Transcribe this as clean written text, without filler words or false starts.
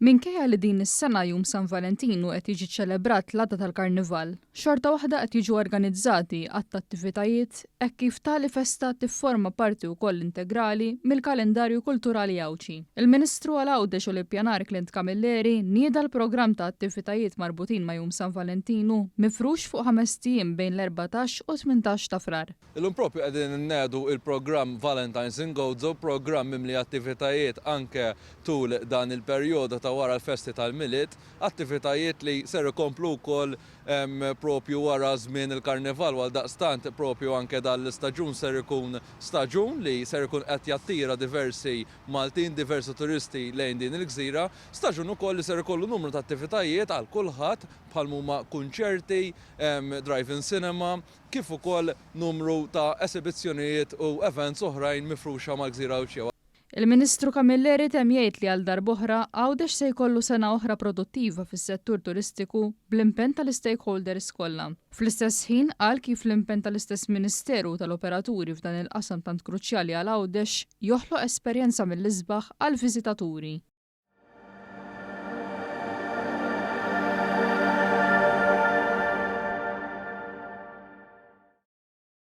Minkejja li din is-sena Jum San Valentinu qed jiġi ċċelebrat l-għada tal-Karnival, xorta waħda qed jiġu organizzati għadd ta' attivitajiet hekk kif tali festa tifforma parti wkoll integrali mill-kalendarju kulturali Għawdxi. Il-Ministru għal Għawdex u l-Ippjanar Clint Camilleri nieda l-programm ta' attivitajiet marbutin ma' Jum San Valentinu mifrux fuq ħamest ijiem bejn l-14 u 18 ta' Frar. Illum propju qegħdin innedu il-programm Valentine's in Gozo, programm mimli attivitajiet anke tul dan il-perjodu ta' wara l-festi tal-Milied, attivitajiet li ser ikomplu wkoll propju wara żmien il-Karnival. Għaldaqstant propju anke dan l-istaġun ser ikun staġun li ser ikun qed jattira diversi Maltin, diversi turisti lejn din il-gżira, staġun ukoll li ser ikollu numru ta' attivitajiet għal kulħadd bħal huma kunċerti, drive-in cinema, kif ukoll numru ta' esibizzjonijiet u events oħrajn mifruxa mal-gżira Għawdxija. Il-Ministru Camilleri temm jgħid li għal darb'oħra Għawdex se jkollu sena oħra produttiva fis-settur turistiku bl-impenn tal-istakeholders kollha. Fl-istess ħin qal kif l-impenn tal-istess Ministeru u tal-operaturi f'dan il-qasam tant kruċjali għal Għawdex joħloq esperjenza mill-isbaħ għall-viżitaturi.